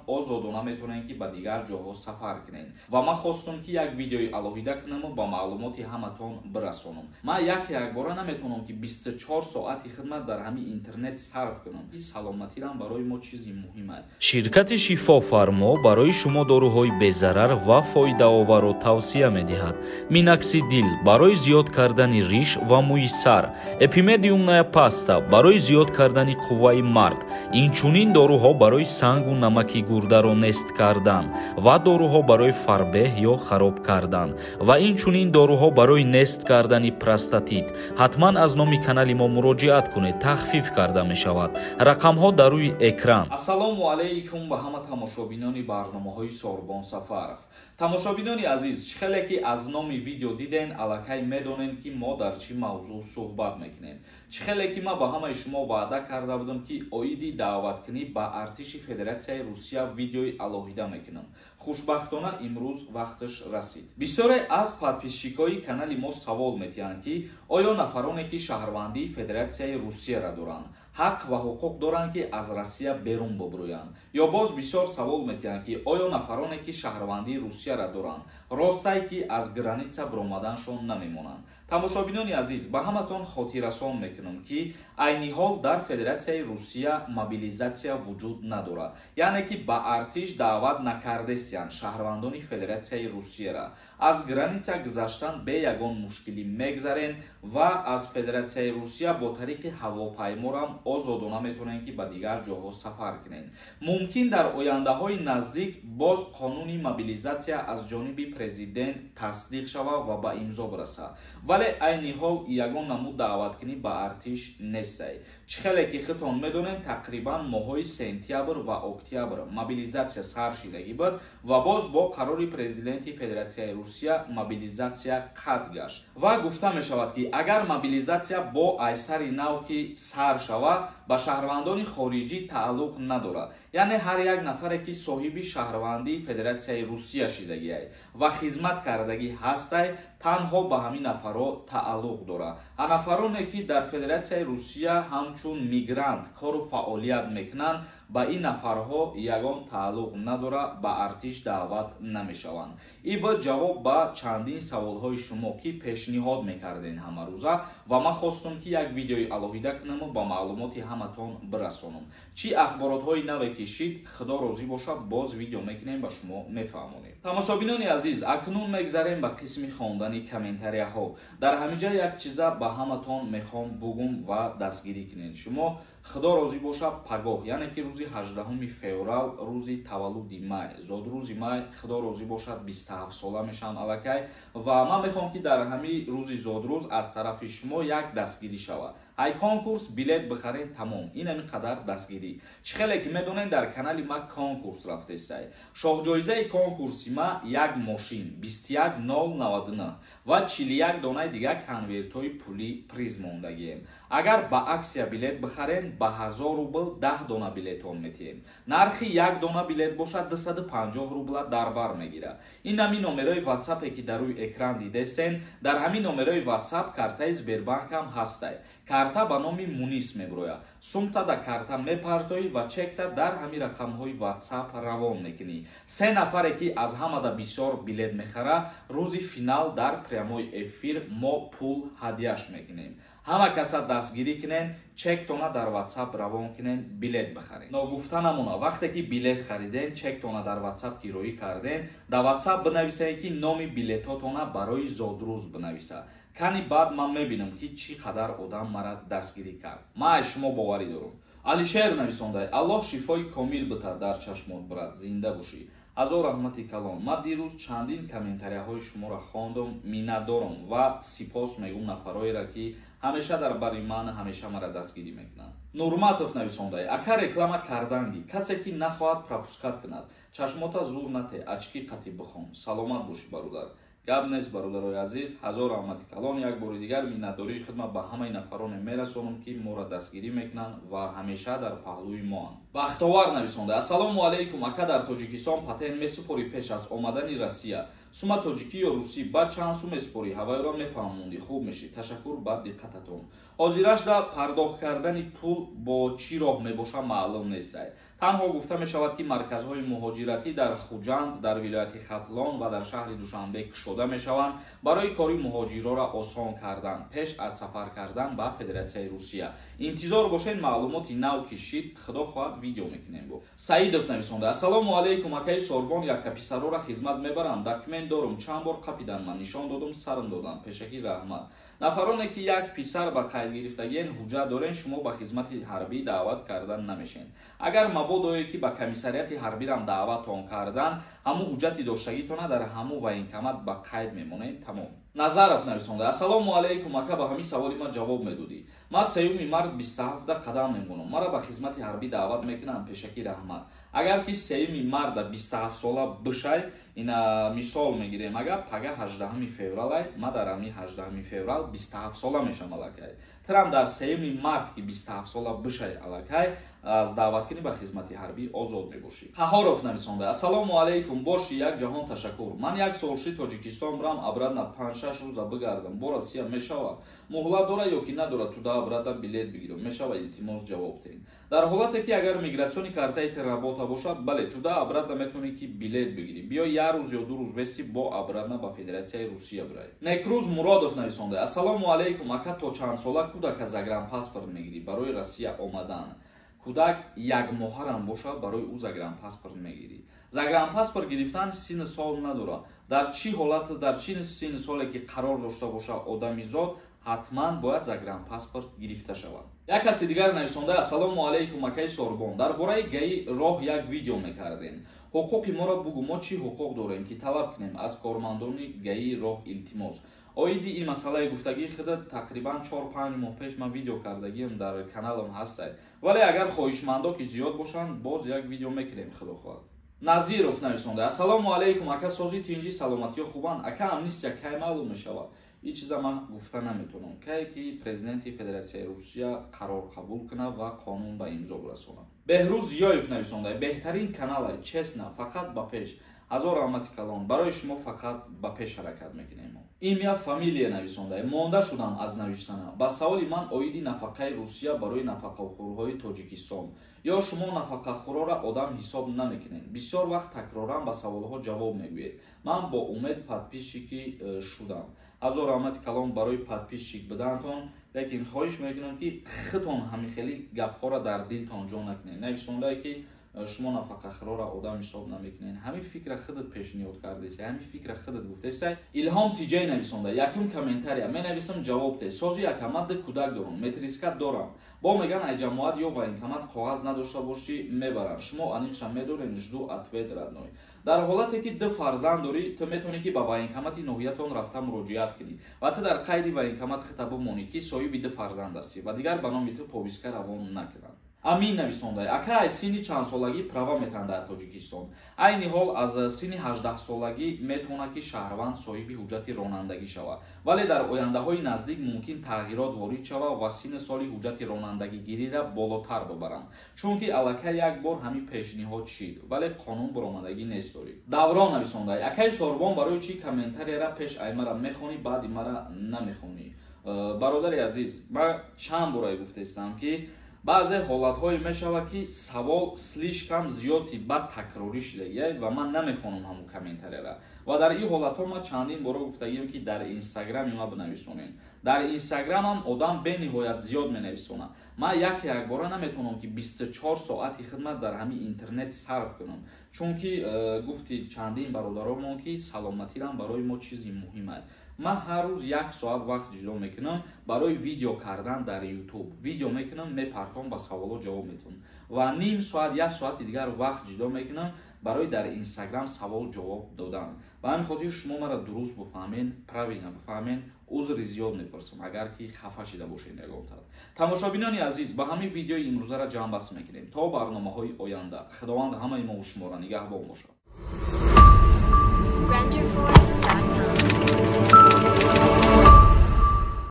озодона метавонед, ки ба дигар ҷоҳо сафар кунед. Ва ман хостум, ки як видеои алоҳида кунаму ба маълумоти ҳаматон бирасонам. Ман як якбора наметавонам, ки 24 соати хидмат дар ҳамин интернет сарф кунам. Саломатирам барои мо чизи муҳим аст. Ширкати Шифофармо барои шумо доруҳои безарар ва фоидаоварро тавсия медиҳад. Миноксидил барои зиёд кардани риш ва мӯи сар, Эпимедиумная паста барои зиёд кардани қувваи мард, инчунин доруҳо барои сангу намаки гурдаро нест кардан ва доруҳо барои фарбеҳ ё хароб кардан ва инчунин доруҳо барои нест кардани простатит. Ҳатман аз номи канали мо муроҷиат кунед, тахфиф карда мешавад. Рақамҳо дар рӯи экран. Ассалому алайкум ба ҳама тамошобинони барномаҳои Сорбон Сафаров. Тамошобинони азиз, чӣ хеле ки аз номи видео диден, аллакай медонед, ки мо дар чӣ мавзӯъ суҳбат мекунем. Чӣ хеле ки ман ба ҳамаи шумо ваъда карда будам, ки оиди даъваткунӣ ба артиши Федератсияи Русия видеои алоҳида мекунам, хушбахтона имрӯз вақташ расид. Бисёре аз подписчикои канали мо савол метиҳанд, ки оё нафароне, ки шаҳрвандии Федератсияи Русияро доранд, ҳақ ва ҳуқуқ доранд, ки аз Россия берун бубурӯянд? Ё боз бисёр савол метиҳанд, ки оё нафароне, ки шаҳрвандии Русияро доранд, ростай, ки аз граница биромаданшон намемонанд? Тамошобинони азиз, ба ҳаматон хотиррасон мекунам, ки айни ҳол дар Федератсияи Русия мобилизатсия вуҷуд надорад, яъне ки ба артиш даъват накардесиянд шаҳрвандони Федератсияи Русияра. Аз граница гузаштан бе ягон мушкилӣ мегзарен ва аз Федератсияи Русия бо тариқи ҳавопайморам озодона метавонед, ки ба дигар ҷоҳо сафар кунед. Мумкин, дар ояндаҳои наздик боз қонуни мобилизатсия аз ҷониби президент тасдиқ шавад ва ба имзо бирасад, вале айни ҳол ягон намуд даъваткунӣ ба артиш нестай. Чӣ хеле ки худтон медонед, тақрибан моҳҳои сентябр ва октябр мобилизатсия сар шидагӣ буд ва боз бо қарори президенти Федератсияи Русия мобилизатсия қатъ гашт. Ва гуфта мешавад, ки агар мобилизатсия бо айсари нав ки сар шавад, ба шаҳрвандони хориҷӣ тааллуқ надорад, яъне ҳар як нафаре, ки соҳиби шаҳрвандии Федератсияи Русия шидагиай ва хизмат кардагӣ ҳастай, танҳо ба ҳамин нафарҳо тааллуқ дорад. А нафароне, ки дар Федератсияи Русия ҳамчун мигрант кору фаъолият мекунанд, ба ин нафарҳо ягон тааллуқ надорад, ба артиш даъват намешаванд. И ба ҷавоб ба чандин саволҳои шумо, ки пешниҳод мекарден ҳамарӯза, ва ман хостум, ки як видеои алоҳида кунаму ба маълумоти ҳаматон бирасонам. Чӣ ахборотҳои наве ки шид, Худо розӣ бошад, боз видео мекунем, ба шумо мефаҳмонем. Тамошобинони азиз, акнун мегзарем ба қисми хондани комментарияҳо. Дар ҳамин ҷа як чиза ба ҳаматон мехоҳам бугум ва дастгирӣ кунед. Шумо, Худо розӣ бошад, пагоҳ, яъне ки рӯзи 18 феврал, рӯзи таваллуди май, зодрӯзи май, Худо розӣ бошад, 27 сола мешавам аллакай. Ва ман мехоҳам, ки дар ҳамин рӯзи зодрӯз аз тарафи шумо як дастгирӣ шавад. Ай конкурс билет бихарен, тамом, ин ҳамин қадар дастгирӣ. Чӣ хеле ки медонед, дар канали ма конкурс рафтесай. Шоҳҷоизаи конкурси ма як мошин 21099 ва 41 донаи дигар конвертҳои пулӣ приз мондагием. Агар ба акция билет бихарен, ба 1000 рубл 10 дона билетон метиҳем. Нархи як дона билет бошад 250 рубла дар бар мегирад. Ин ҳамин номерои ватсапе, ки дар рӯи экран дидесен. Дар ҳамин номерои ватсап картаи Сбербанкам ҳастай. Карта ба номи Мунис мебирояд. Сумта да карта мепартоӣ ва чекта дар ҳамин рақамҳои ватсап равон мекунӣ. Се нафаре, ки аз ҳамада бисёр билет мехара, рӯзи финал дар прямой эфир мо пул ҳадияш мекунем. Ҳама каса дастгирӣ кунен, чектона дар ватсап равон кунен, билет бихарен. Ногуфта намона, вақте ки билет хариден, чектона дар ватсап гироӣ карден, дар ватсап бинависед, ки номи билетотона барои зодрӯз бинависа. Кани баъд ман мебинам, ки чӣ қадар одам мара дастгирӣ кард. Ман аз шумо боварӣ дорам. Алишер нависондай: «Аллоҳ шифои комил битад дар чашмот, брат, зинда бошӣ». Ҳазор раҳмати калон. Ман дирӯз чандин комментарияҳои шуморо хондум, миннатдорам ва сипос мегӯм нафарҳоеро, ки ҳамеша дар бари ман, ҳамеша мара дастгирӣ мекунанд. Нурматов нависондай: «Ака, реклама карданги, касе ки нахоҳад, пропускать кунад. Чашмота зур нате, очки қатӣ бихон». Саломат бошӣ, бародар. Гап нест, бародарои азиз, ҳазор раҳмати калон. Як бори дигар миннатдории хидмат ба ҳамаи нафароне мерасонам, ки моро дастгирӣ мекунанд ва ҳамеша дар паҳлӯи моанд. Бахтовар нависонда: «Ассалому алайкум, ака, дар Тоҷикистон патент месупорӣ пеш аз омадани Россия? Сума тоҷикӣ ё русӣ? Баъд чанд сум месупорӣ? Ҳавайро мефаҳмондӣ, хуб мешид. Ташаккур ба диққататон». Ҳозирашда пардохт кардани пул бо чӣ роҳ мебошад, маълум нестай. Танҳо гуфта мешавад, ки марказҳои муҳоҷиратӣ дар Хуҷанд, дар вилояти Хатлон ва дар шаҳри Душанбе кушода мешаванд барои кори муҳоҷирора осон кардан пеш аз сафар кардан ба Федератсияи Русия. Интизор бошед, маълумоти нав ки шид, худо хоҳад, видео мекунем. Бо Саидов нависонда: ассалому алайкум, акаи Сорбон, якка писарора хизмат мебарам, документ дорум, чанд бор қапидан, ман нишон додум, сарм додам, пешакӣ раҳмат. Нафароне ки як писар ба қайд гирифтагиен, ҳуҷҷат дорен, шумо ба хизмати ҳарбӣ даъват кардан намешен. Агар мабодое ки ба комиссариати ҳарбирам даъватон кардан, ҳамун ҳуҷҷати доштагитона дар ҳамун военкомат ба қайд мемонед, тамом. Назаров нависонда: ассалому алайкум, ака, ба ҳамин саволи ман ҷавоб медодӣ. Ман 3 март 27 қадам мемонам, мара ба хизмати ҳарбӣ даъват мекунам, пешакӣ раҳмат. Агар ки 3 марта 27 сола бишай, ина мисол мегирем, агар пага 18 февралай, ма дар ҳамин 18 феврал 27 сола мешам аллакай. Трам дар 3 март ки 27 сола бишай, аллакай аз даъваткунӣ ба хизмати ҳарбӣ озод мебошӣ. Қаҳоров нависонда: ассалому алайкум, боши, як ҷаҳон ташаккур. Ман як солши Тоҷикистон бирам, обратно 5-6 рӯза бигардам, бо Россия мешава? Муҳлат дора ё ки надора? Туда обратно билет бигирам мешава? Илтимос, ҷавоб диҳед. Дар ҳолате ки агар миграционный картаи ти работа бошад, бале, туда обратно метавонӣ ки билет бигирӣ, биё, як рӯз ё 2 рӯз беси, бо обратно ба Федератсияи Русия бирай. Некрӯз Муродов нависонда: ассалому алайкум, ака, то чанд сола кӯдака загранпаспорт мегирӣ барои Россия омадан? Кӯдак як моҳарам бошад, барои ӯ загранпаспорт мегирӣ. Загранпаспорт гирифтан синну сол надорад. Дар чӣ ҳолат, дар чӣ синну соле ки қарор дошта бошад одамизод, ҳатман бояд загранпаспорт гирифта шавад. Як каси дигар нависонда: ассалому алайкум, акаи Сорбон, дар бораи ГАИ роҳ як видео мекардем, ҳуқуқи моро бугӯ, мо чӣ ҳуқуқ дорем ки талаб кунем аз кормандони ГАИ роҳ, илтимос. Оиди ин масъалаи гуфтагии худа тақрибан 4-5 моҳ пеш ман видео кардагиам, дар каналам ҳастай, вале агар хоҳишмандо ки зиёд бошанд, боз як видео мекунем, худо хоҳад. Назиров нависонда: ассалому алайкум, ака, сози, тинҷӣ, саломатиё хубанд? Ака, амнистия кай маълум мешавад? Ин чиза ман гуфта наметавонам. Кае ки президенти Федератсияи Русия қарор қабул кунад ва қонун ба имзо расонад. Беҳрӯз Зиёев нависонда: беҳтарин каналай, честно, фақат ба пеш. Ҳазор раҳмати калон барои шумо, фақат ба пеш ҳаракат мекунем. Имя, фамилия нависонда: монда шудам аз навиштана. Ба саволи ман оиди нафақаи Русия барои нафақахӯрҳои Тоҷикистон, ё шумо нафақахӯрора одам ҳисоб намекунед? Бисёр вақт такроран ба саволҳо ҷавоб мегӯед. Ман бо умед подписчикӣ шудам. Ҳазор раҳмати калон барои подписчик будантон, лекин хоҳиш мекунам, ки худтон ҳамин хели гапҳоро дар дилтон ҷо накунед. Нависондае ки шумо нафақахӯрора одам ҳисоб намекунед, ҳамин фикра худат пешниҳод кардеса, ҳамин фикра худат гуфтеса. Илҳом Тиҷай нависонда: якум комментария менависам, ҷавоб те. Сози, ака, ман ду кӯдак дорам, метриска дорам, бо меган ай ҷамоат ё военкомат коғаз надошта бошӣ, мебаранд. Шумо аниқша медонед? Жду ответ, родной. Дар ҳолате ки ду фарзанд дорӣ, ту метавонӣ ки ба военкомати ноҳиятон рафта муроҷиат кунӣ ва ту дар қайди военкомат хита бимонӣ, ки соҳиби ду фарзанд ҳастӣ, ва дигар ба номи ту повестка равон накунанд. Амин нависонда: ака, аз синни чандсолагӣ права метаҳанд дар Тоҷикистон? Айни ҳол аз синни 18-солагӣ метавонад ки шаҳрванд соҳиби ҳуҷҷати ронандагӣ шавад, вале дар ояндаҳои наздик мумкин тағйирот ворид шавад ва синни соли ҳуҷҷати ронандагигириро болотар бибаранд, чунки аллакай як бор ҳамин пешниҳод шид, вале қонун баромадагӣ нест дорӣ. Даврон нависонда: акаи Сорбон, барои чӣ комментарияра пеш ай мара мехонӣ, баъди мара намехонӣ? Бародари азиз, ман чанд борае гуфтаистам, ки баъзе ҳолатҳое мешавад, ки савол слишком зиёди бад такрорӣ шудагия ва ман намехонам ҳамун комментарияра, ва дар ин ҳолатҳо ман чандин боро гуфтагием, ки дар инстаграми ма бинависонед. Дар инстаграмам одам бениҳоят зиёд менависонад, ман яке якбора наметавонам, ки 24 соати хидмат дар ҳамин интернет сарф кунам, чунки гуфти чандин бародаромон, ки саломатирам барои мо чизи муҳим аст. Ман ҳар рӯз як соат вақт ҷудо мекунам барои видео кардан дар Ютуб, видео мекунам, мепартом, ба саволҳо ҷавоб метавонам ва ним соат, як соати дигар вақт ҷудо мекунам барои дар инстаграм савол ҷавоб додан. Ба ҳамин хотир шумо маро дуруст бифаҳмен, правильно бифаҳмен. Узри зиёд мепурсам, агар ки хафа шида бошед ягон тараф. Тамошобинони азиз, ба ҳамин видеои имрӯзаро ҷамъбаст мекунем. То барномаҳои оянда Худованд ҳамаи мо шуморо нигаҳбон бошад. Renderforest.com.